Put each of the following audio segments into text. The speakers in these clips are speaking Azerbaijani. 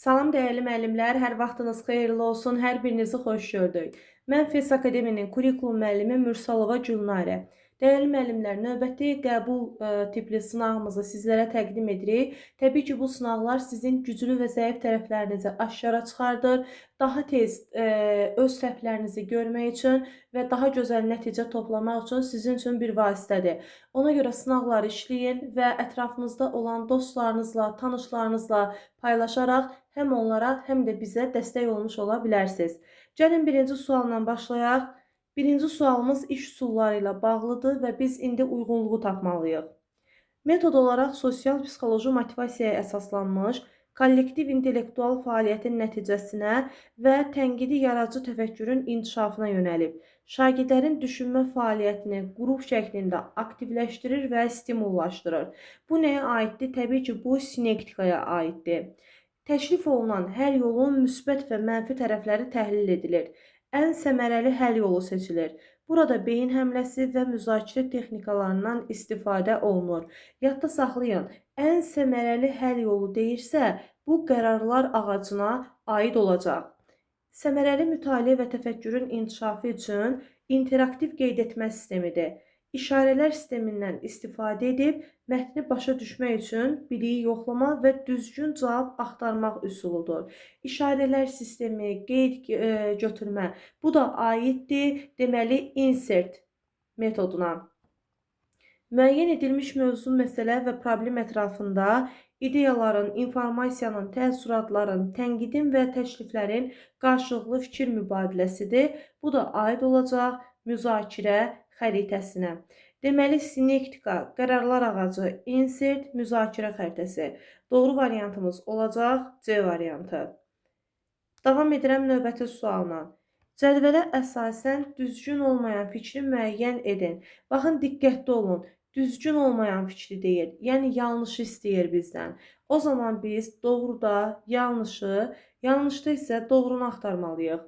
Salam dəyərli müəllimlər, hər vaxtınız xeyirli olsun. Hər birinizi xoş gördük. Mən FES Akademinin kurikulum müəllimi Mürsalova Gülnarə. Dəyərli müəllimlər, növbəti qəbul tipli sınağımızı sizlərə təqdim edirik. Təbii ki, bu sınaqlar sizin güclü və zəif tərəflərinizi aşkara çıxardır. Daha tez öz səhvlərinizi görmək üçün və daha gözəl nəticə toplamaq üçün sizin üçün bir vasitədir. Ona görə sınaqları işləyin və ətrafınızda olan dostlarınızla, tanışlarınızla paylaşaraq həm onlara, həm də bizə dəstək olmuş ola bilərsiniz. Gəlin birinci sualla başlayaq. Birinci sualımız iş üsulları ilə bağlıdır və biz indi uyğunluğu tapmalıyıq. Metod olaraq sosial psixoloji motivasiyaya əsaslanmış kollektiv intellektual fəaliyyətin nəticəsinə və tənqidi yaradıcı təfəkkürün inkişafına yönəlib. Şagirdlərin düşünmə fəaliyyətini qrup şəklində aktivləşdirir və stimullaşdırır. Bu nəyə aiddir? Təbii ki, bu sinektikaya aiddir. Təklif olunan hər yolun müsbət və mənfi tərəfləri təhlil edilir. Ən səmərəli həll yolu seçilir. Burada beyin həmləsi və müzakirə texnikalarından istifadə olunur. Yadda saxlayın, ən səmərəli həll yolu deyirsə, bu qərarlar ağacına aid olacaq. Səmərəli mütaliə və təfəkkürün inkişafı üçün interaktiv qeyd etmə sistemidir. İşarələr sistemindən istifadə edib mətni başa düşmək üçün biliyi yoxlama və düzgün cavab axtarmaq üsuludur. İşarələr sistemi, qeyd götürmə, bu da aiddir, deməli, insert metoduna. Müəyyən edilmiş mövzu, məsələ və problem ətrafında ideyaların, informasiyanın, təəssüratların, tənqidin və təkliflərin qarşılıqlı fikir mübadiləsidir. Bu da aid olacaq müzakirə xəritəsinə. Deməli, sinektika, qərarlar ağacı, insert, müzakirə xəritəsi. Doğru variantımız olacaq C variantı. Davam edirəm növbəti sualla. Cədvələ əsasən düzgün olmayan fikri müəyyən edin. Baxın, diqqətli olun. Düzgün olmayan fikri deyir. Yəni, yanlışı istəyir bizdən. O zaman biz doğruda yanlışı, yanlışda isə doğrunu axtarmalıyıq.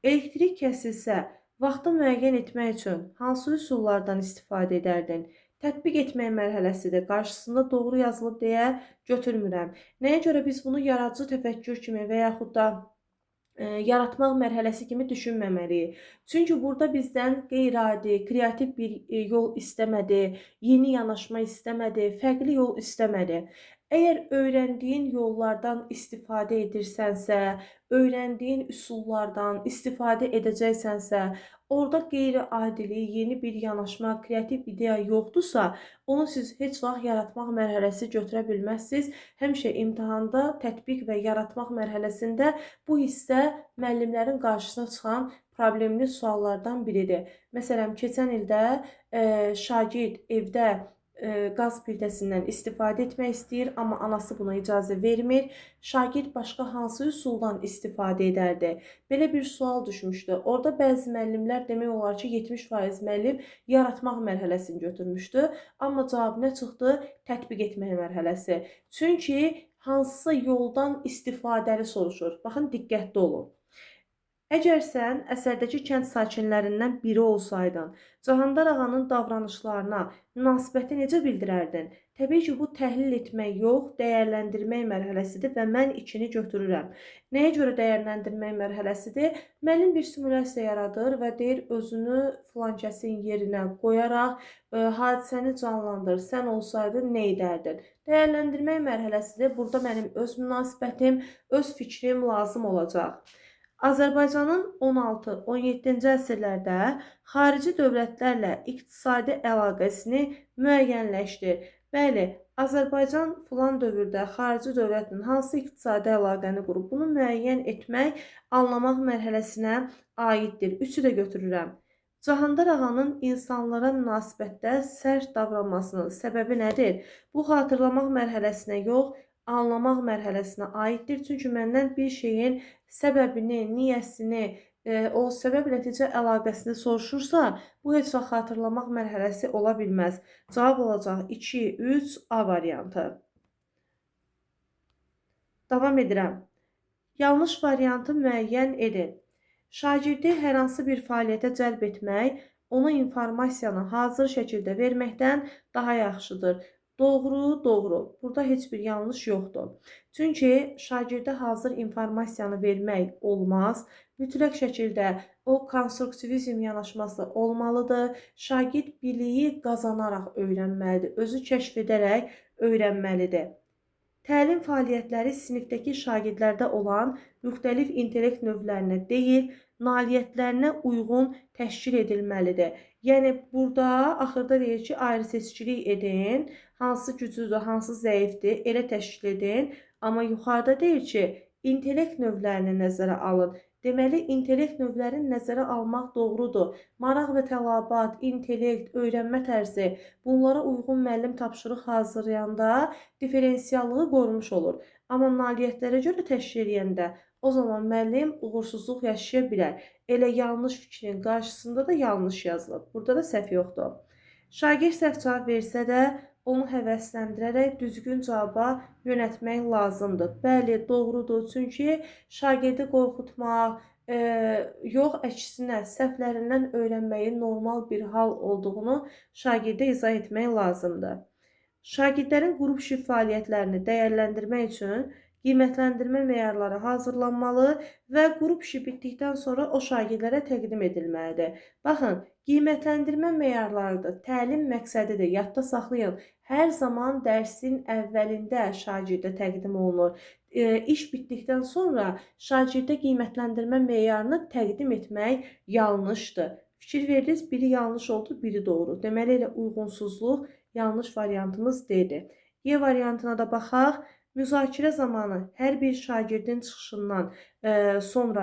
Elektrik kəsilsə, vaxtı müəyyən etmək üçün hansı üsullardan istifadə edərdin? Tətbiq etmək mərhələsidir. Qarşısında doğru yazılıb deyə götürmürəm. Nəyə görə biz bunu yaradıcı təfəkkür kimi və yaxud da yaratmaq mərhələsi kimi düşünməməliyik? Çünki burada bizdən qeyri-adi, kreativ bir yol istəmədi, yeni yanaşma istəmədi, fərqli yol istəmədi. Əgər öyrəndiyin yollardan istifadə edirsənsə, öyrəndiyin üsullardan istifadə edəcəksənsə, orada qeyri-adilik, yeni bir yanaşma, kreativ ideya yoxdursa, onu siz heç vaxt yaratmaq mərhələsi götürə bilməzsiniz. Həmişə imtahanda tətbiq və yaratmaq mərhələsində bu hissə müəllimlərin qarşısına çıxan problemli suallardan biridir. Məsələn, keçən ildə şagird evdə qaz plitəsindən istifadə etmək istəyir, amma anası buna icazə vermir. Şagird başqa hansı üsuldan istifadə edərdi? Belə bir sual düşmüşdü. Orada bəzi müəllimlər, demək olar ki, 70% müəllim yaratmaq mərhələsini götürmüşdü. Amma cavab nə çıxdı? Tətbiq etmək mərhələsi. Çünki hansısa yoldan istifadəli soruşur. Baxın, diqqətli olun. Əgər sən əsərdəki kənd sakinlərindən biri olsaydın, Cahandar ağanın davranışlarına münasibəti necə bildirərdin? Təbii ki, bu təhlil etmək yox, dəyərləndirmək mərhələsidir və mən 2-ni götürürəm. Nəyə görə dəyərləndirmək mərhələsidir? Müəllim bir simulyasiya yaradır və deyir, özünü filankəsin yerinə qoyaraq hadisəni canlandır. Sən olsaydın, nə edərdin? Dəyərləndirmək mərhələsidir. Burada mənim öz münasibətim, öz fikrim lazım olacaq. Azərbaycanın 16-17-ci əsrlərdə xarici dövlətlərlə iqtisadi əlaqəsini müəyyənləşdir. Bəli, Azərbaycan filan dövrdə xarici dövlətlə hansı iqtisadi əlaqəni qurub? Bunu müəyyən etmək, anlamaq mərhələsinə aiddir. 3-ü də götürürəm. Cahandar ağanın insanlara münasibətdə sərt davranmasının səbəbi nədir? Bu, xatırlamaq mərhələsinə yox, anlamaq mərhələsinə aiddir. Çünki məndən bir şeyin səbəbini, niyəsini, o səbəb-nəticə əlaqəsini soruşursa, bu heç vaxt xatırlamaq mərhələsi ola bilməz. Cavab olacaq 2, 3, A variantı. Davam edirəm. Yanlış variantı müəyyən edin. Şagirdi hər hansı bir fəaliyyətə cəlb etmək, ona informasiyanı hazır şəkildə verməkdən daha yaxşıdır. Doğru, doğru. Burada heç bir yanlış yoxdur. Çünki şagirdə hazır informasiyanı vermək olmaz. Mütləq şəkildə o konstruktivizm yanaşması olmalıdır. Şagird biliyi qazanaraq öyrənməlidir, özü kəşf edərək öyrənməlidir. Təlim fəaliyyətləri sinifdəki şagirdlərdə olan müxtəlif intellekt növlərinə deyil, nailiyyətlərinə uyğun təşkil edilməlidir. Yəni, burada axırda deyir ki, ayrı seçkilik edin, hansı güclüdür, hansı zəifdir, elə təşkil edin. Amma yuxarıda deyir ki, intellekt növlərini nəzərə alın. Deməli, intellekt növlərini nəzərə almaq doğrudur. Maraq və tələbat, intellekt, öyrənmə tərzi, bunlara uyğun müəllim tapşırıq hazırlayanda diferensiallığı qorumuş olur. Amma nailiyyətlərə görə təşkil eləyəndə o zaman müəllim uğursuzluq yaşaya bilər. Elə yanlış fikrin qarşısında da yanlış yazılıb. Burada da səhv yoxdur. Şagird səhv cavab versə də onu həvəsləndirərək düzgün cavaba yönəltmək lazımdır. Bəli, doğrudur. Çünki şagirdi qorxutmaq, yox, əksinə səhvlərindən öyrənməyin normal bir hal olduğunu şagirdə izah etmək lazımdır. Şagirdlərin qrup işi fəaliyyətlərini dəyərləndirmək üçün qiymətləndirmə meyarları hazırlanmalı və qrup işi bitdikdən sonra o şagirdlərə təqdim edilməlidir. Baxın, qiymətləndirmə meyarlarıdır, təlim məqsədidir, yadda saxlayın. Hər zaman dərsin əvvəlində şagirdə təqdim olunur. İş bitdikdən sonra şagirdə qiymətləndirmə meyarını təqdim etmək yanlışdır. Fikir verdiniz, biri yanlış oldu, biri doğru. Deməli, elə uyğunsuzluq yanlış variantımız D-dir. Y variantına da baxaq. Müzakirə zamanı hər bir şagirdin çıxışından sonra,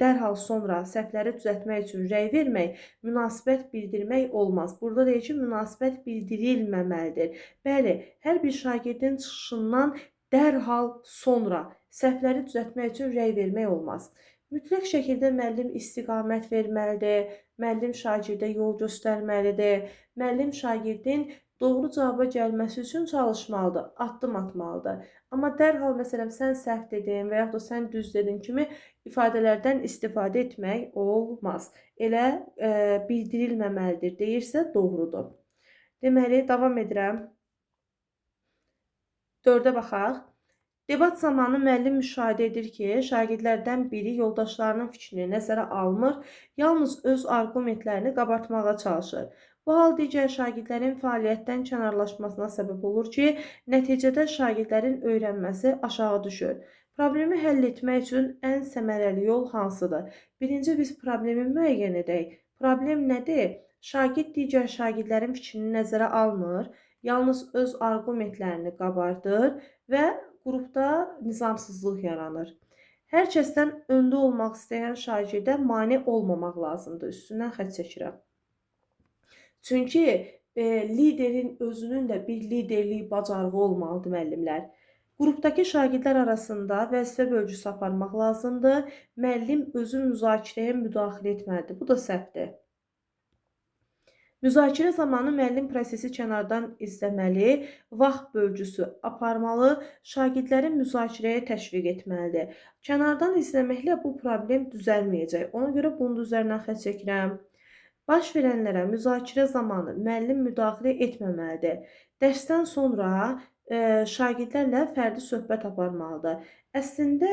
dərhal sonra səhvləri düzəltmək üçün rəy vermək, münasibət bildirmək olmaz. Burada deyir ki, münasibət bildirilməməlidir. Bəli, hər bir şagirdin çıxışından dərhal sonra səhvləri düzəltmək üçün rəy vermək olmaz. Mütləq şəkildə müəllim istiqamət verməlidir, müəllim şagirdə yol göstərməlidir, müəllim şagirdin doğru cavaba gəlməsi üçün çalışmalıdır, addım atmalıdır. Amma dərhal, məsələn, sən səhv dedin və yaxud da sən düz dedin kimi ifadələrdən istifadə etmək olmaz. Elə bildirilməməlidir deyirsə doğrudur. Deməli, davam edirəm. 4-ə baxaq. Debat zamanı müəllim müşahidə edir ki, şagirdlərdən biri yoldaşlarının fikrini nəzərə almır, yalnız öz arqumentlərini qabartmağa çalışır. Bu hal digər şagirdlərin fəaliyyətdən kənarlaşmasına səbəb olur ki, nəticədə şagirdlərin öyrənməsi aşağı düşür. Problemi həll etmək üçün ən səmərəli yol hansıdır? Birinci, biz problemi müəyyən edək. Problem nədir? Şagird digər şagirdlərin fikrini nəzərə almır, yalnız öz arqumentlərini qabardır və qrupda nizamsızlıq yaranır. Hər kəsdən öndə olmaq istəyən şagirdə mane olmamaq lazımdır. Üstündən xətt çəkirəm. Çünki liderin özünün də bir liderlik bacarığı olmalıdır müəllimlər. Qrupdakı şagirdlər arasında vəzifə bölgüsü aparmaq lazımdır. Müəllim özü müzakirəyə müdaxilə etməlidir. Bu da səhvdir. Müzakirə zamanı müəllim prosesi kənardan izləməli, vaxt bölgüsü aparmalı, şagirdləri müzakirəyə təşviq etməlidir. Kənardan izləməklə bu problem düzəlməyəcək. Ona görə bunun üzərindən xətt çəkirəm. Baş verənlərə müzakirə zamanı müəllim müdaxilə etməməlidir. Dərsdən sonra şagirdlərlə fərdi söhbət aparmalıdır. Əslində,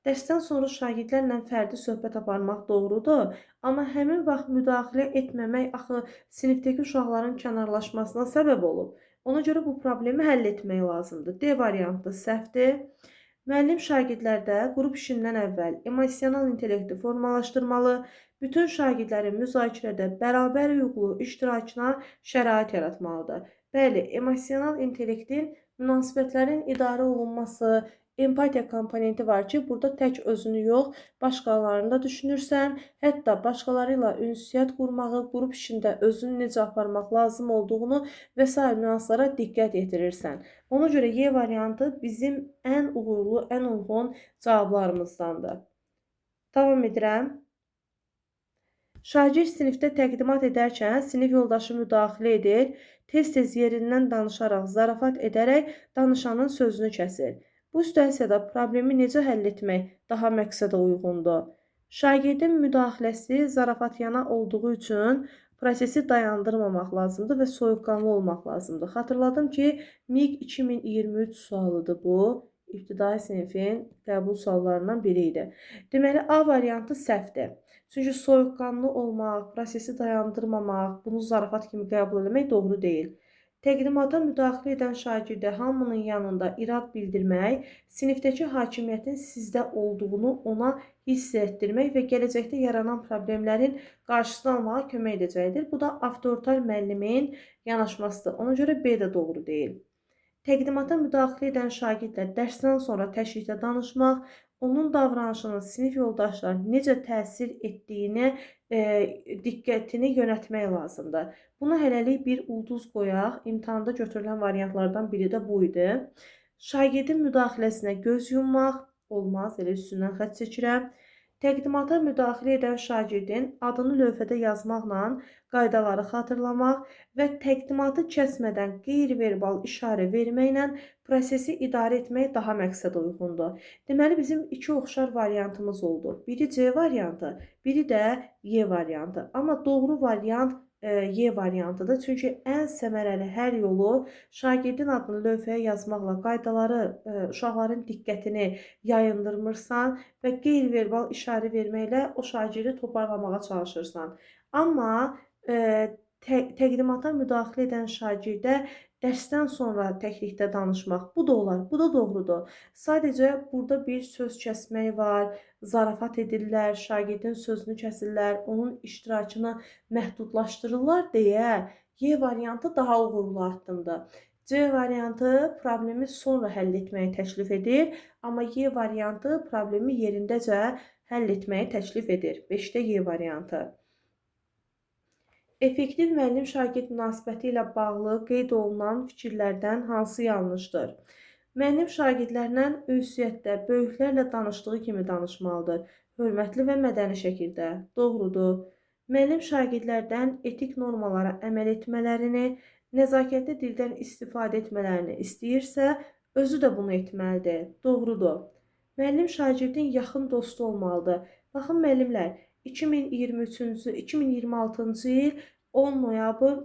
dərsdən sonra şagirdlərlə fərdi söhbət aparmaq doğrudur, amma həmin vaxt müdaxilə etməmək axı sinifdəki uşaqların kənarlaşmasına səbəb olub. Ona görə bu problemi həll etmək lazımdır. D variantı səhvdir. Müəllim şagirdlərdə qrup işindən əvvəl emosional intellekti formalaşdırmalı, bütün şagirdlərin müzakirədə bərabər hüquqlu iştirakına şərait yaratmalıdır. Bəli, emosional intellektin münasibətlərin idarə olunması, empatiya komponenti var ki, burada tək özünü yox, başqalarını da düşünürsən, hətta başqaları ilə ünsiyyət qurmağı, qrup işində özünü necə aparmaq lazım olduğunu və sair nüanslara diqqət yetirirsən. Ona görə Y variantı bizim ən uğurlu, ən uyğun cavablarımızdandır. Davam edirəm. Şagird sinifdə təqdimat edərkən sinif yoldaşı müdaxilə edir, tez-tez yerindən danışaraq, zarafat edərək danışanın sözünü kəsir. Bu situasiyada problemi necə həll etmək daha məqsədə uyğundur? Şagirdin müdaxiləsi zarafatyana olduğu üçün Prosesi dayandırmamaq lazımdır və soyuqqanlı olmaq lazımdır. Xatırladım ki, MİQ 2023 sualıdır bu. İbtidai sinifin qəbul suallarından biri idi. Deməli, A variantı səhvdir. Çünki soyuqqanlı olmaq, prosesi dayandırmamaq, bunu zarafat kimi qəbul eləmək doğru deyil. Təqdimata müdaxilə edən şagirdə hamının yanında irad bildirmək, sinifdəki hakimiyyətin sizdə olduğunu ona hiss etdirmək və gələcəkdə yaranan problemlərin qarşısını almağa kömək edəcəkdir. Bu da avtoritar müəllimin yanaşmasıdır. Ona görə B də doğru deyil. Təqdimata müdaxilə edən şagirdlə dərsdən sonra təklikdə danışmaq, onun davranışının sinif yoldaşlarına necə təsir etdiyinə diqqətini yönəltmək lazımdır. Buna hələlik bir ulduz qoyaq. İmtahanda götürülən variantlardan biri də bu idi. Şagirdin müdaxiləsinə göz yummaq olmaz, elə üstündən xətt çəkirəm. Təqdimata müdaxilə edən şagirdin adını lövhədə yazmaqla qaydaları xatırlamaq və təqdimatı kəsmədən qeyri-verbal işarə verməklə prosesi idarə etmək daha məqsədə uyğundur. Deməli, bizim iki oxşar variantımız oldu. Biri C variantı, biri də Y variantı. Amma doğru variant Y variantıdır. Çünki ən səmərəli hər yolu şagirdin adını lövhəyə yazmaqla qaydaları, uşaqların diqqətini yayındırmırsan və qeyri-verbal işarə verməklə o şagirdi toparlamağa çalışırsan. Amma təqdimata müdaxilə edən şagirdə dərsdən sonra təklikdə danışmaq, bu da olar, bu da doğrudur. Sadəcə burada bir söz kəsmək var, zarafat edirlər, şagirdin sözünü kəsirlər, onun iştirakını məhdudlaşdırırlar deyə Y variantı daha uğurlu addımdır. C variantı problemi sonra həll etməyi təklif edir, amma Y variantı problemi yerindəcə həll etməyi təklif edir. 5-də Y variantı. Effektiv müəllim-şagird münasibəti ilə bağlı qeyd olunan fikirlərdən hansı yanlışdır? Müəllim şagirdlərlə ünsiyyətdə böyüklərlə danışdığı kimi danışmalıdır. Hörmətli və mədəni şəkildə. Doğrudur. Müəllim şagirdlərdən etik normalara əməl etmələrini, nəzakətli dildən istifadə etmələrini istəyirsə, özü də bunu etməlidir. Doğrudur. Müəllim şagirdin yaxın dostu olmalıdır. Baxın müəllimlər, 2023-cü, 2026-cı il 10 noyabr,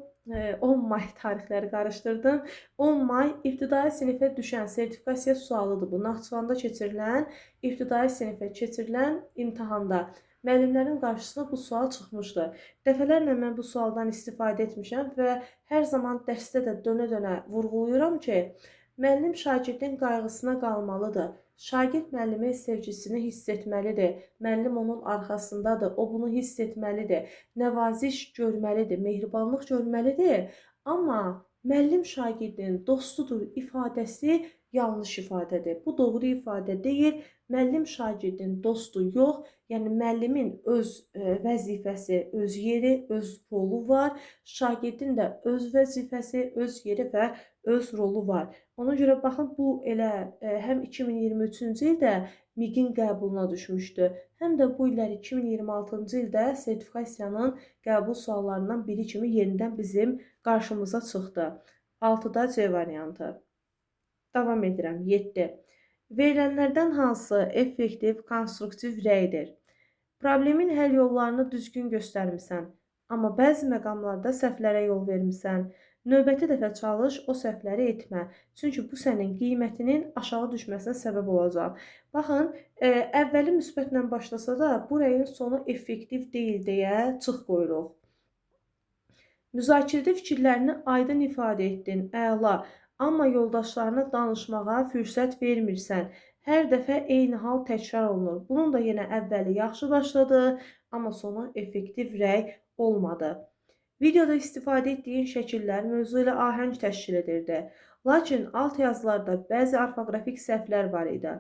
10 may tarixləri qarışdırdım. 10 may ibtidai sinifə düşən sertifikasiya sualıdır bu. Naxçıvanda keçirilən, ibtidai sinifə keçirilən imtahanda müəllimlərin qarşısına bu sual çıxmışdı. Dəfələrlə mən bu sualdan istifadə etmişəm və hər zaman dərsdə də dönə-dönə vurğuluyuram ki, müəllim şagirdin qayğısına qalmalıdır. Şagird müəllimin sevgisini hiss etməlidir. Müəllim onun arxasındadır. O bunu hiss etməlidir. Nəvaziş görməlidir, mehribanlıq görməlidir. Amma müəllim şagirdin dostudur ifadəsi yanlış ifadədir. Bu doğru ifadə deyil. Müəllim şagirdin dostu yox. Yəni müəllimin öz vəzifəsi, öz yeri, öz rolu var. Şagirdin də öz vəzifəsi, öz yeri və öz rolu var. Ona görə baxın, bu elə həm 2023-cü ildə MİQ-in qəbuluna düşmüşdü, həm də bu illər 2026-cı ildə sertifikasiyanın qəbul suallarından biri kimi yenidən bizim qarşımıza çıxdı. 6-da C variantı. Davam edirəm. 7. Verilənlərdən hansı effektiv, konstruktiv rəydir? Problemin həll yollarını düzgün göstərmisən, amma bəzi məqamlarda səhvlərə yol vermisən. Növbəti dəfə çalış, o səhvləri etmə. Çünki bu sənin qiymətinin aşağı düşməsinə səbəb olacaq. Baxın, əvvəli müsbətlə başlasa da, bu rəyin sonu effektiv deyil deyə çıx qoyuruq. Müzakirədə fikirlərini aydın ifadə etdin, əla. Amma yoldaşlarına danışmağa fürsət vermirsən. Hər dəfə eyni hal təkrar olunur. Bunun da yenə əvvəli yaxşı başladı, amma sonu effektiv rəy olmadı. Videoda istifadə etdiyin şəkillər mövzu ilə ahəng təşkil edirdi. Lakin alt yazılarda bəzi orfoqrafik səhvlər var idi.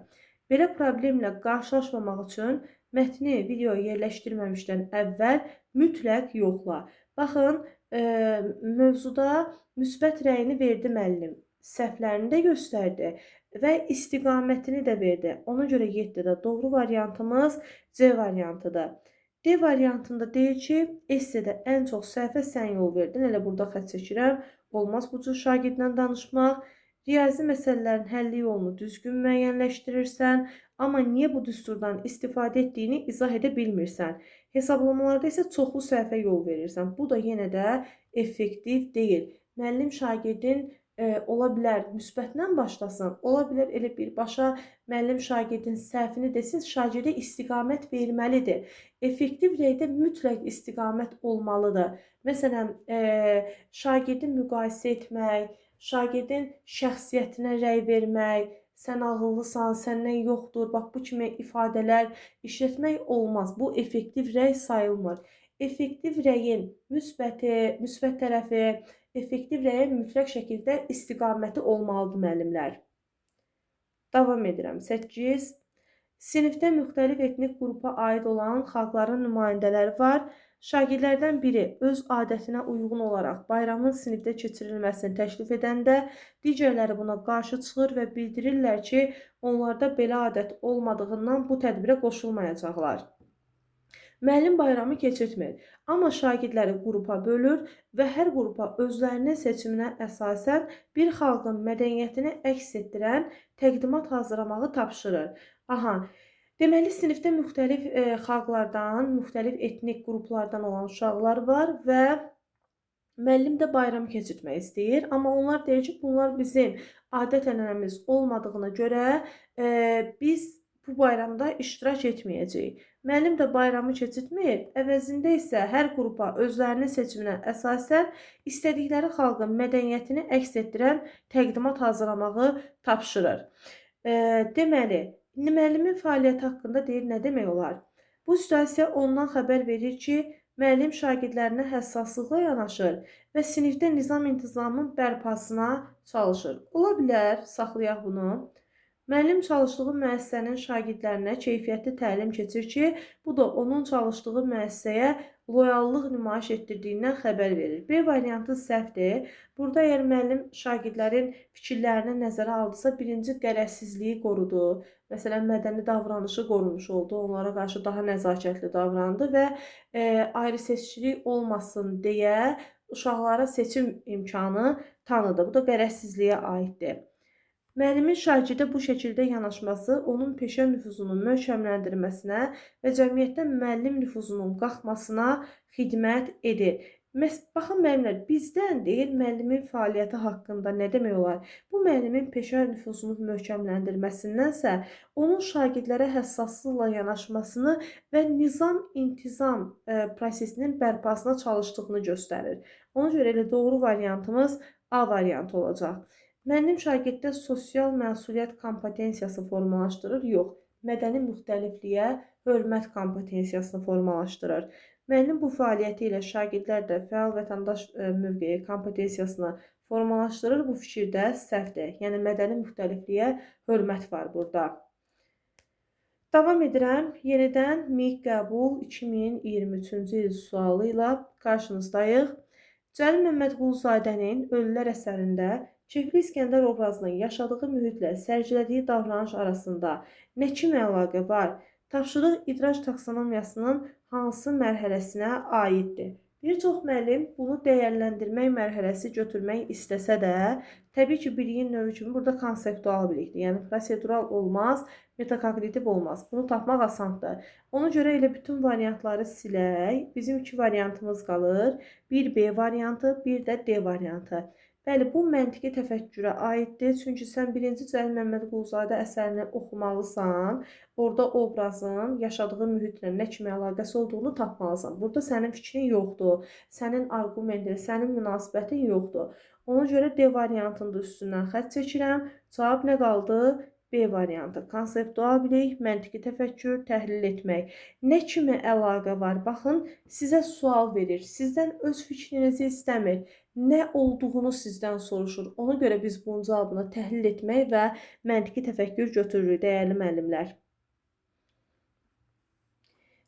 Belə problemlə qarşılaşmamaq üçün mətni videoya yerləşdirməmişdən əvvəl mütləq yoxla. Baxın, mövzuda müsbət rəyini verdi müəllim, səhvlərini də göstərdi və istiqamətini də verdi. Ona görə 7-də doğru variantımız C variantıdır. D variantında deyir ki, essedə ən çox səhvə sən yol verdin. Elə burada xətt çəkirəm. Olmaz bu cür şagirdlə danışmaq. Riyazi məsələlərin həlli yolunu düzgün müəyyənləşdirirsən, amma niyə bu düsturdan istifadə etdiyini izah edə bilmirsən. Hesablamalarda isə çoxlu səhvə yol verirsən. Bu da yenə də effektiv deyil. Müəllim şagirdin ola bilər müsbətlə başlasın, ola bilər elə birbaşa müəllim şagirdin səhvini desin, şagirdə istiqamət verməlidir. Effektiv rəydə mütləq istiqamət olmalıdır. Məsələn, şagirdi müqayisə etmək, şagirdin şəxsiyyətinə rəy vermək, sən ağıllısan, səndən yoxdur, bax bu kimi ifadələr işlətmək olmaz. Bu effektiv rəy sayılmır. Effektiv rəyin müsbət tərəfi, effektiv rəyin mütləq şəkildə istiqaməti olmalıdır müəllimlər. Davam edirəm. 8. Sinifdə müxtəlif etnik qrupa aid olan xalqların nümayəndələri var. Şagirdlərdən biri öz adətinə uyğun olaraq bayramın sinifdə keçirilməsini təklif edəndə, digərləri buna qarşı çıxır və bildirirlər ki, onlarda belə adət olmadığından bu tədbirə qoşulmayacaqlar. Müəllim bayramı keçirtmir, amma şagirdləri qrupa bölür və hər qrupa özlərinin seçiminə əsasən bir xalqın mədəniyyətini əks etdirən təqdimat hazırlamağı tapşırır. Aha, deməli, sinifdə müxtəlif xalqlardan, müxtəlif etnik qruplardan olan uşaqlar var və müəllim də bayram keçirtmək istəyir. Amma onlar deyir ki, bunlar bizim adət-ənənəmiz olmadığına görə biz bu bayramda iştirak etməyəcəyik. Müəllim də bayramı keçirtmir, əvəzində isə hər qrupa özlərinin seçiminə əsasən istədikləri xalqın mədəniyyətini əks etdirən təqdimat hazırlamağı tapşırır. Deməli, müəllimin fəaliyyəti haqqında deyir, nə demək olar? Bu situasiya ondan xəbər verir ki, müəllim şagirdlərinə həssaslıqla yanaşır və sinifdə nizam-intizamın bərpasına çalışır. Ola bilər, saxlayaq bunu. Müəllim çalışdığı müəssisənin şagirdlərinə keyfiyyətli təlim keçir ki, bu da onun çalışdığı müəssisəyə loyallıq nümayiş etdirdiyindən xəbər verir. B variantı səhvdir. Burada əgər müəllim şagirdlərin fikirlərini nəzərə aldısa, birinci qərəzsizliyi qorudu. Məsələn, mədəni davranışı qorumuş oldu, onlara qarşı daha nəzakətli davrandı və ayrı seçicilik olmasın deyə uşaqlara seçim imkanı tanıdı. Bu da qərəzsizliyə aiddir. Müəllimin şagirdə bu şəkildə yanaşması onun peşə nüfuzunun möhkəmləndirməsinə və cəmiyyətdə müəllim nüfuzunun qalxmasına xidmət edir. Baxın müəllimlər, bizdən deyil, müəllimin fəaliyyəti haqqında nə demək olar? Bu müəllimin peşə nüfuzunu möhkəmləndirməsindənsə, onun şagirdlərə həssaslıqla yanaşmasını və nizam-intizam prosesinin bərpasına çalışdığını göstərir. Ona görə elə doğru variantımız A variantı olacaq. Müəllim şagirddə sosial məsuliyyət kompetensiyası formalaşdırır? Yox, mədəni müxtəlifliyə hörmət kompetensiyasını formalaşdırır. Müəllim bu fəaliyyəti ilə şagirdlər də fəal vətəndaş mövqeyi kompetensiyasını formalaşdırır. Bu fikir də səhvdir. Yəni, mədəni müxtəlifliyə hörmət var burada. Davam edirəm. Yenidən MİQ qəbul 2023-cü il sualı ilə qarşınızdayıq. Cəlil Məmmədquluzadənin Ölülər əsərində Keyfli İskəndər obrazının yaşadığı mühitlə sərgilədiyi davranış arasında nə kimi əlaqə var? Tapşırıq idrac taksonomiyasının hansı mərhələsinə aiddir? Bir çox müəllim bunu dəyərləndirmək mərhələsi götürmək istəsə də, təbii ki, biliyin növü kimi burada konseptual bilikdir. Yəni, prosedural olmaz, metakognitiv olmaz. Bunu tapmaq asandır. Ona görə elə bütün variantları silək. Bizim iki variantımız qalır. Bir B variantı, bir də D variantı. Bəli, bu məntiqi təfəkkürə aiddir. Çünki sən birinci Cəlil Məmmədquluzadə əsərini oxumalısan. Orada obrazın yaşadığı mühitlə nə kimi əlaqəsi olduğunu tapmalısan. Burada sənin fikrin yoxdur, sənin arqumentin, sənin münasibətin yoxdur. Ona görə D variantının da üstündən xətt çəkirəm. Cavab nə qaldı? B variantı. Konseptual bilik, məntiqi təfəkkür, təhlil etmək. Nə kimi əlaqə var? Baxın, sizə sual verir. Sizdən öz fikrinizi istəmir. Nə olduğunu sizdən soruşur. Ona görə biz bunun cavabını təhlil etmək və məntiqi təfəkkür götürürük, dəyərli müəllimlər.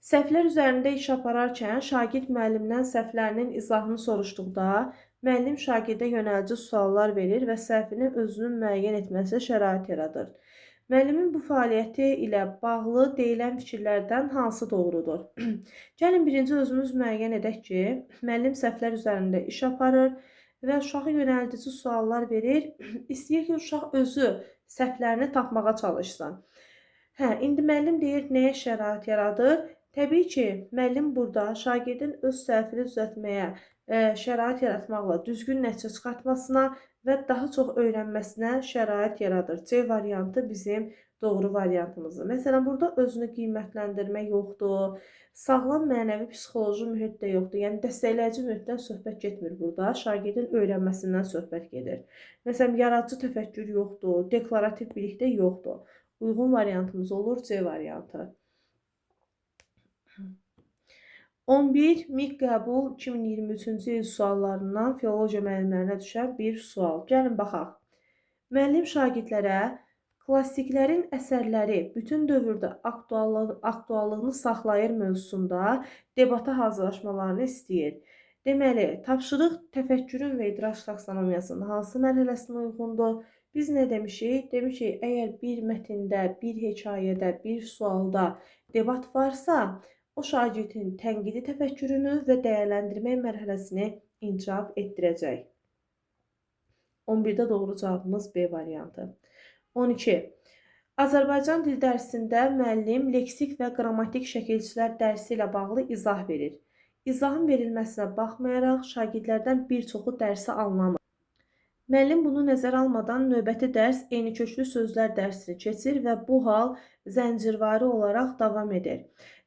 Səhvlər üzərində iş apararkən şagird müəllimdən səhvlərinin izahını soruşduqda, müəllim şagirdə yönəlici suallar verir və səhvini özünün müəyyən etməsinə şərait yaradır. Müəllimin bu fəaliyyəti ilə bağlı deyilən fikirlərdən hansı doğrudur? Gəlin birinci özümüz müəyyən edək ki, müəllim səhvlər üzərində iş aparır və uşağa yönəldici suallar verir. İstəyir ki, uşaq özü səhvlərini tapmağa çalışsın. Hə, indi müəllim deyir, nəyə şərait yaradır? Təbii ki, müəllim burada şagirdin öz səhvini düzəltməyə, şərait yaratmaqla düzgün nəticə çıxartmasına və daha çox öyrənməsinə şərait yaradır. C variantı bizim doğru variantımızdır. Məsələn, burada özünü qiymətləndirmə yoxdur, sağlam mənəvi psixoloji mühit də yoxdur. Yəni, dəstəkləyici mühitdən söhbət getmir burada, şagirdin öyrənməsindən söhbət gedir. Məsələn, yaradıcı təfəkkür yoxdur, deklarativ bilik də yoxdur. Uyğun variantımız olur C variantı. 11. MİQ qəbul 2023-cü il suallarından filologiya müəllimlərinə düşən bir sual. Gəlin baxaq. Müəllim şagirdlərə klassiklərin əsərləri bütün dövrdə aktuallığını saxlayır mövzusunda debata hazırlaşmalarını istəyir. Deməli, tapşırıq təfəkkürün və idrak taksonomiyasının hansı mərhələsinə uyğundur? Biz nə demişik? Demişik, əgər bir mətndə, bir hekayədə, bir sualda debat varsa, o şagirdin tənqidi təfəkkürünü və dəyərləndirmə mərhələsini inkişaf etdirəcək. 11-də doğru cavabımız B variantı. 12. Azərbaycan dil dərsində müəllim leksik və qrammatik şəkilçilər dərsi ilə bağlı izah verir. İzahın verilməsinə baxmayaraq şagirdlərdən bir çoxu dərsi anlamır. Müəllim bunu nəzərə almadan növbəti dərs eyni köklü sözlər dərsini keçir və bu hal zəncirvari olaraq davam edir.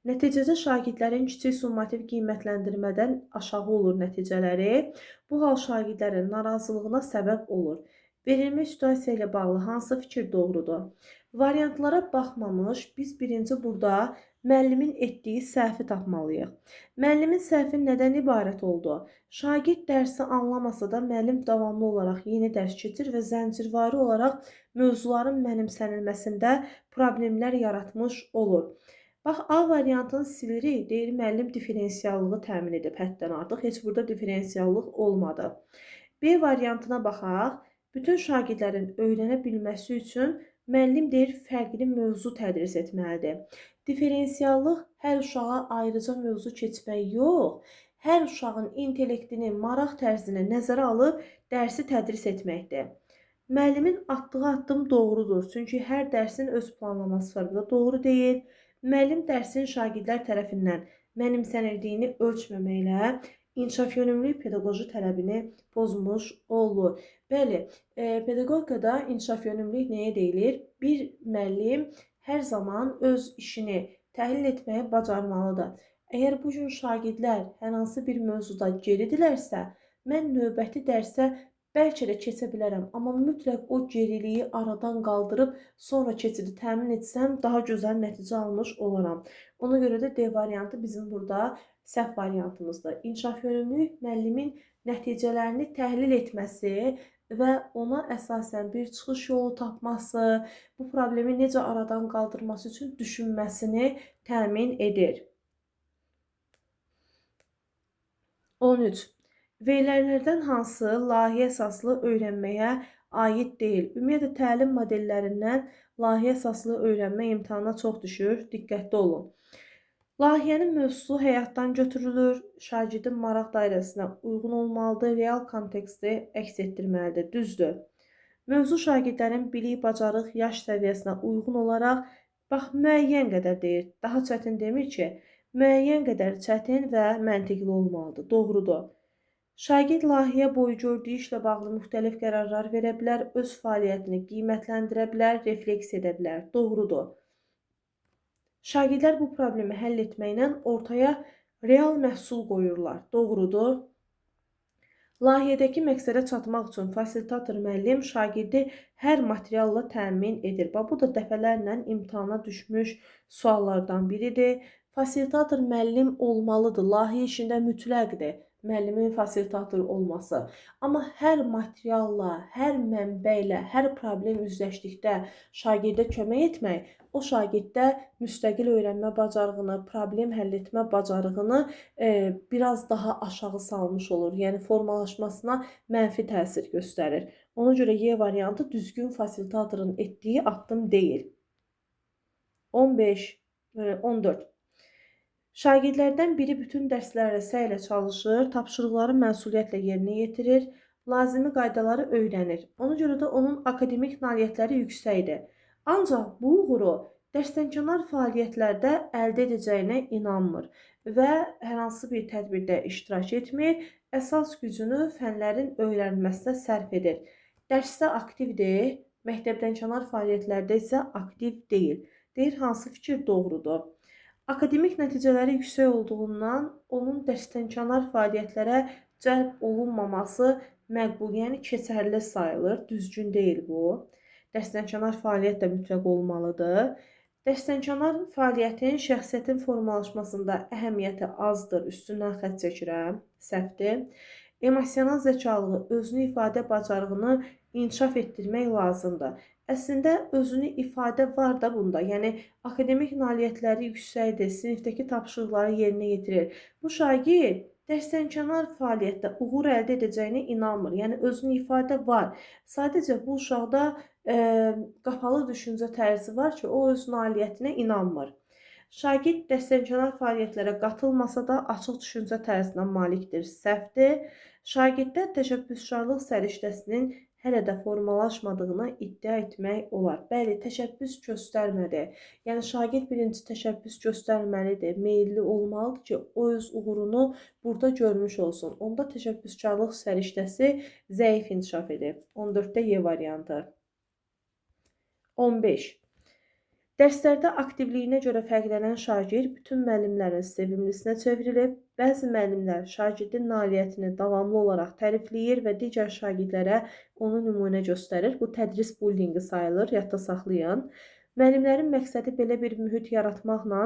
Nəticədə şagirdlərin kiçik summativ qiymətləndirmədən aşağı olur nəticələri. Bu hal şagirdlərin narazılığına səbəb olur. Verilmiş situasiya ilə bağlı hansı fikir doğrudur? Variantlara baxmamış biz birinci burada müəllimin etdiyi səhvi tapmalıyıq. Müəllimin səhvi nədən ibarət oldu? Şagird dərsi anlamasa da müəllim davamlı olaraq yeni dərs keçir və zəncirvari olaraq mövzuların mənimsənilməsində problemlər yaratmış olur. Bax, A variantını silirik, deyir müəllim diferensiallığı təmin edib həddən artıq. Heç burada diferensiallıq olmadı. B variantına baxaq. Bütün şagirdlərin öyrənə bilməsi üçün müəllim deyir fərqli mövzu tədris etməlidir. Diferensiallıq hər uşağa ayrıca mövzu keçmək yox, hər uşağın intellektini, maraq tərzini nəzərə alıb dərsi tədris etməkdir. Müəllimin atdığı addım doğrudur. Çünki hər dərsin öz planlaması var. Bu da doğru deyil. Müəllim dərsin şagirdlər tərəfindən mənimsənildiyini ölçməməklə inkişaf yönümlü pedaqoji tələbini pozmuş olur. Bəli, pedaqogikada inkişaf yönümlülük nəyə deyilir? Bir müəllim hər zaman öz işini təhlil etməyi bacarmalıdır. Əgər bu gün şagirdlər hər hansı bir mövzuda geridirlərsə, mən növbəti dərsə bəlkə də keçə bilərəm, amma mütləq o geriliyi aradan qaldırıb sonra keçidi təmin etsəm, daha gözəl nəticə almış olaram. Ona görə də D variantı bizim burada səhv variantımızdır. İnkişaf yönümlülük müəllimin nəticələrini təhlil etməsi və ona əsasən bir çıxış yolu tapması, bu problemi necə aradan qaldırması üçün düşünməsini təmin edir. 13. Verilərdən hansı layihə əsaslı öyrənməyə aid deyil? Ümumiyyətlə, təlim modellərindən layihə əsaslı öyrənmə imtahana çox düşür. Diqqətli olun. Layihənin mövzusu həyatdan götürülür, şagirdin maraq dairəsinə uyğun olmalıdır, real konteksti əks etdirməlidir. Düzdür. Mövzu şagirdlərin bilik, bacarıq, yaş səviyyəsinə uyğun olaraq, bax, müəyyən qədər deyir, daha çətin demir ki, müəyyən qədər çətin və məntiqli olmalıdır. Doğrudur. Şagird layihə boyu gördüyü işlə bağlı müxtəlif qərarlar verə bilər, öz fəaliyyətini qiymətləndirə bilər, refleksiya edə bilər. Doğrudur. Şagirdlər bu problemi həll etməklə ortaya real məhsul qoyurlar. Doğrudur. Layihədəki məqsədə çatmaq üçün fasilitator müəllim şagirdi hər materialla təmin edir. Bax, bu da dəfələrlə imtahana düşmüş suallardan biridir. Fasilitator müəllim olmalıdır. Layihə işində mütləqdir müəllimin fasilitator olması. Amma hər materialla, hər mənbə ilə, hər problem üzləşdikdə şagirdə kömək etmək, o şagirddə müstəqil öyrənmə bacarığını, problem həll etmə bacarığını biraz daha aşağı salmış olur. Yəni, formalaşmasına mənfi təsir göstərir. Ona görə Y variantı düzgün fasilitatorun etdiyi addım deyil. 15, 14. Şagirdlərdən biri bütün dərslərdə səylə çalışır, tapşırıqları məsuliyyətlə yerinə yetirir, lazımi qaydaları öyrənir. Ona görə də onun akademik nailiyyətləri yüksəkdir. Ancaq bu uğuru Dərsdənkənar fəaliyyətlərdə əldə edəcəyinə inanmır və hər hansı bir tədbirdə iştirak etmir, əsas gücünü fənlərin öyrənilməsinə sərf edir. Dərsdə aktivdir, məktəbdənkənar fəaliyyətlərdə isə aktiv deyil. Deyir, hansı fikir doğrudur? Akademik nəticələri yüksək olduğundan onun dərsdənkənar fəaliyyətlərə cəlb olunmaması məqbul, yəni keçərli sayılır. Düzgün deyil bu. Dərsdənkənar fəaliyyət də mütləq olmalıdır. Dərsdənkənar fəaliyyətin şəxsiyyətin formalaşmasında əhəmiyyəti azdır. Üstündən xətt çəkirəm, səhvdir. Emosional zəkalığı, özünü ifadə bacarığını inkişaf etdirmək lazımdır. Əslində, özünü ifadə var da bunda. Yəni, akademik nailiyyətləri yüksəkdir, sinifdəki tapşırıqları yerinə yetirir. Bu şagird dərsdənkənar fəaliyyətdə uğur əldə edəcəyinə inanmır. Yəni, özünü ifadə var. Sadəcə bu uşaqda qapalı düşüncə tərzi var ki, o öz nailiyyətinə inanmır. Şagird dərsdənkənar fəaliyyətlərə qatılmasa da açıq düşüncə tərzinə malikdir, səhvdir. Şagirddə təşəbbüskarlıq səriştəsinin hələ də formalaşmadığını iddia etmək olar. Bəli, təşəbbüs göstərmədi. Yəni, şagird birinci təşəbbüs göstərməlidir, meyilli olmalıdır ki, o öz uğurunu burada görmüş olsun. Onda təşəbbüskarlıq səriştəsi zəif inkişaf edir. 14-də Y variantı. 15. Dərslərdə aktivliyinə görə fərqlənən şagird bütün müəllimlərin sevimlisinə çevrilib. Bəzi müəllimlər şagirdin nailiyyətini davamlı olaraq tərifləyir və digər şagirdlərə onu nümunə göstərir. Bu, tədris bullinqi sayılır, yadda saxlayın. Müəllimlərin məqsədi belə bir mühit yaratmaqla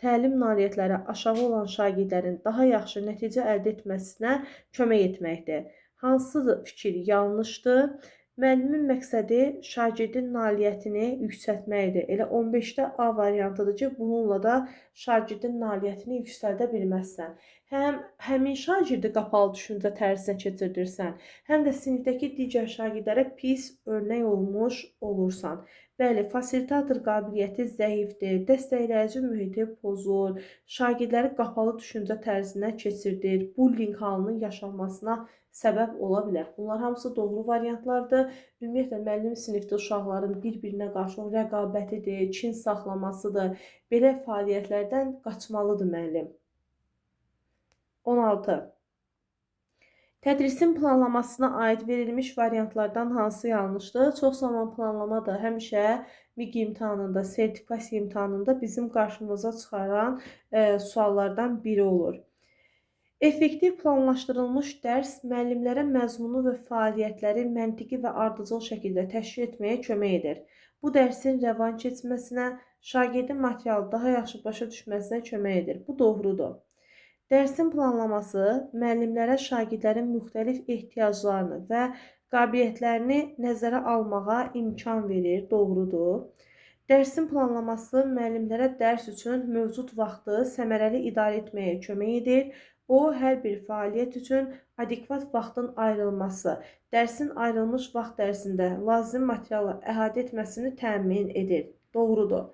təlim nailiyyətləri aşağı olan şagirdlərin daha yaxşı nəticə əldə etməsinə kömək etməkdir. Hansı fikir yanlışdır? Müəllimin məqsədi şagirdin nailiyyətini yüksəltməkdir. Elə 15-də A variantıdır ki, bununla da şagirdin nailiyyətini yüksəldə bilməzsən. Həm həmin şagirdi qapalı düşüncə tərzinə keçirdirsən, həm də sinifdəki digər şagirdlərə pis örnək olmuş olursan. Bəli, fasilitator qabiliyyəti zəifdir, dəstəkləyici mühiti pozur, şagirdləri qapalı düşüncə tərzinə keçirdir, bullying halının yaşanmasına səbəb ola bilər. Bunlar hamısı doğru variantlardır. Ümumiyyətlə, müəllim sinifdə uşaqların bir-birinə qarşı rəqabətidir, kin saxlamasıdır. Belə fəaliyyətlərdən qaçmalıdır müəllim. 16. Tədrisin planlamasına aid verilmiş variantlardan hansı yanlışdır? Çox zaman planlama da həmişə MİQ imtahanında, sertifikasiya imtahanında bizim qarşımıza çıxaran suallardan biri olur. Effektiv planlaşdırılmış dərs müəllimlərə məzmunu və fəaliyyətləri məntiqi və ardıcıl şəkildə təşkil etməyə kömək edir. Bu dərsin rəvan keçməsinə, şagirdin materialı daha yaxşı başa düşməsinə kömək edir. Bu doğrudur. Dərsin planlaması müəllimlərə şagirdlərin müxtəlif ehtiyaclarını və qabiliyyətlərini nəzərə almağa imkan verir. Doğrudur. Dərsin planlaması müəllimlərə dərs üçün mövcud vaxtı səmərəli idarə etməyə kömək edir. O, hər bir fəaliyyət üçün adekvat vaxtın ayrılması, dərsin ayrılmış vaxt ərzində lazım materialı əhatə etməsini təmin edir. Doğrudur.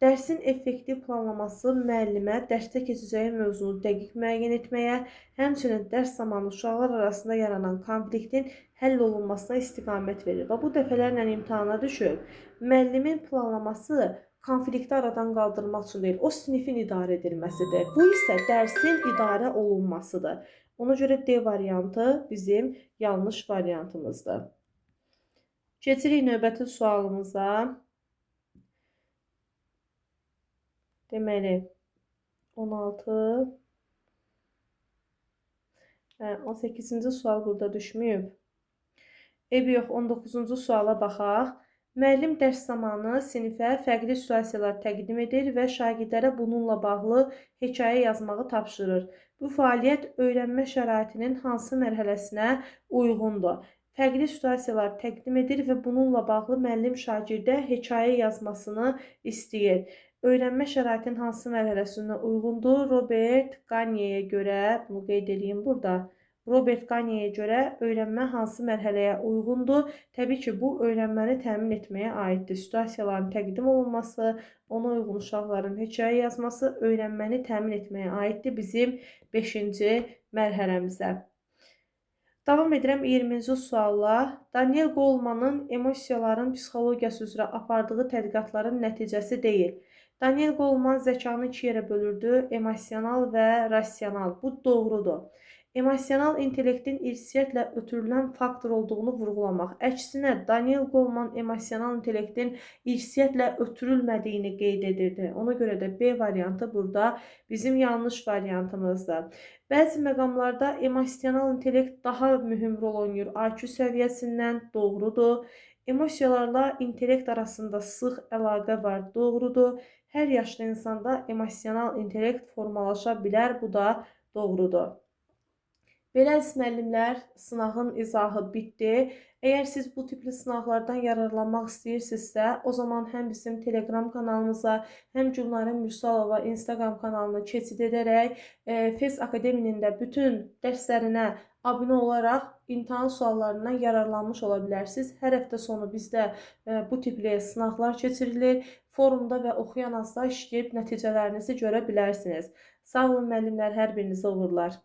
Dərsin effektiv planlaması müəllimə dərsdə keçəcəyi mövzunu dəqiq müəyyən etməyə, həmçinin dərs zamanı uşaqlar arasında yaranan konfliktin həll olunmasına istiqamət verir. Və bu dəfələrlə imtahana düşüb. Müəllimin planlaması konflikti aradan qaldırmaq üçün deyil, o sinifin idarə edilməsidir. Bu isə dərsin idarə olunmasıdır. Ona görə D variantı bizim yanlış variantımızdır. Keçirik növbəti sualımıza. Deməli, 16, 18-ci sual burada düşməyib. Eybi yox, 19-cu suala baxaq. Müəllim dərs zamanı sinifə fərqli situasiyalar təqdim edir və şagirdlərə bununla bağlı hekayə yazmağı tapşırır. Bu fəaliyyət öyrənmə şəraitinin hansı mərhələsinə uyğundur? Fərqli situasiyalar təqdim edir və bununla bağlı müəllim şagirdə hekayə yazmasını istəyir. Öyrənmə şəraitinin hansı mərhələsinə uyğundur? Robert Gagneyə görə, bunu qeyd edeyim burada. Robert Gagneyə görə öyrənmə hansı mərhələyə uyğundur? Təbii ki, bu öyrənməni təmin etməyə aiddir. Situasiyaların təqdim olunması, ona uyğun uşaqların hekayə yazması öyrənməni təmin etməyə aiddir bizim 5-ci mərhələmizə. Davam edirəm 20-ci sualla. Daniel Golemanın emosiyaların psixologiyası üzrə apardığı tədqiqatların nəticəsi deyil. Daniel Goleman zəkanı iki yerə bölürdü: emosional və rasional. Bu doğrudur. Emosional intellektin irsiyyətlə ötürülən faktor olduğunu vurğulamaq. Əksinə, Daniel Goleman emosional intellektin irsiyyətlə ötürülmədiyini qeyd edirdi. Ona görə də B variantı burada bizim yanlış variantımızdır. Bəzi məqamlarda emosional intellekt daha mühüm rol oynayır IQ səviyyəsindən, doğrudur. Emosiyalarla intellekt arasında sıx əlaqə var, doğrudur. Hər yaşlı insanda emosional intellekt formalaşa bilər, bu da doğrudur. Belə əziz müəllimlər, sınağın izahı bitdi. Əgər siz bu tipli sınaqlardan yararlanmaq istəyirsinizsə, o zaman həm bizim Telegram kanalımıza, həm Gülnarə Mürsalova Instagram kanalına keçid edərək FES Akademinin də bütün dərslərinə abunə olaraq imtahan suallarından yararlanmış ola bilərsiniz. Hər həftə sonu bizdə bu tipli sınaqlar keçirilir. Forumda və oxuyan azda işləyib nəticələrinizi görə bilərsiniz. Sağ olun müəllimlər, hər birinizə uğurlar.